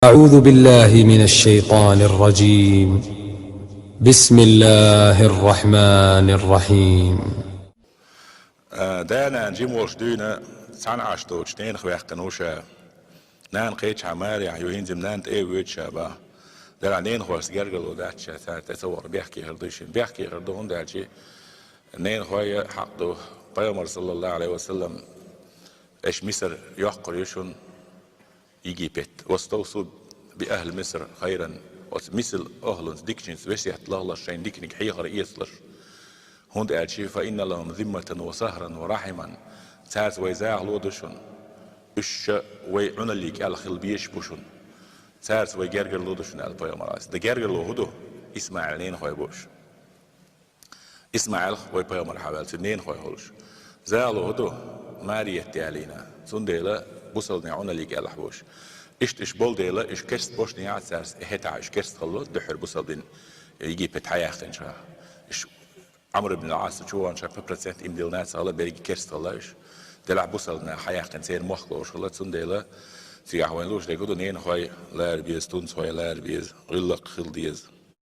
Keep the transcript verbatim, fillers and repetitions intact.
أعوذ بالله من الشيطان الرجيم. بسم الله الرحمن الرحيم. Э, да-нана жима волуш дуьйна цхьаьна Ӏаш долчу ненах ваьккхина ву ша. Нана кхечахьа марехь ю, хӀинца-м нанна тӀе а воьду ша бах. Делахь ненахошца гергарло дац ша, цара тӀе ца вахар бехке хир ду шуна. Бехке хир ду, хӀунда аьлча ненахой хьакъ ду. Пайхамар, саллаллаху Ӏалайхи ва саллам, аша Мисар йоккхур ю шуна, Египет. «Ваставсу би ахьли Миср хайран». Оцу Мисар ахьланца дикачуьнца весет лахалаш, шайна диканиг хьехар эцалаш. ХӀунда аьлча, «фа инна лахум зимматан ва сахран ва рахьиман». Цаьрца вай захало ду шуна. Уьш ша вай Ӏуналлин кӀел хила безаш бу шуна. Цаьрца вай гергарло ду шуна, аьлла пайхамара. Дан гергарло хӀун ду? ИсмаӀил ненахой бу уьш. ИсмаӀил вай пайхамар хьаваьлла, цуьнан ненахой хуьлуш. Захало хӀун ду? Маре етта ялийна. Цундела бусалбанийн Ӏуналлин кӀелахь бу уьш. Иштта уьш болу дела, уьш керста бошна яц цаьрца, хӀетахь уьш керста хилла, дуьххьара бусалбанийн Египет хьаяьккхинчохь. Уьш Ӏамр ибн ал-Ӏас чу ваханчохь, по процент иман диллина ца хилла, берриге керста хилла уьш. Делахь бусалбанийн хьаяьккхина церан мохк лоруш хилла, цундела цигахь вайна лууш дерг хӀун ду, ненахой лара беза, тунцхой лара беза, гӀиллакх хила деза.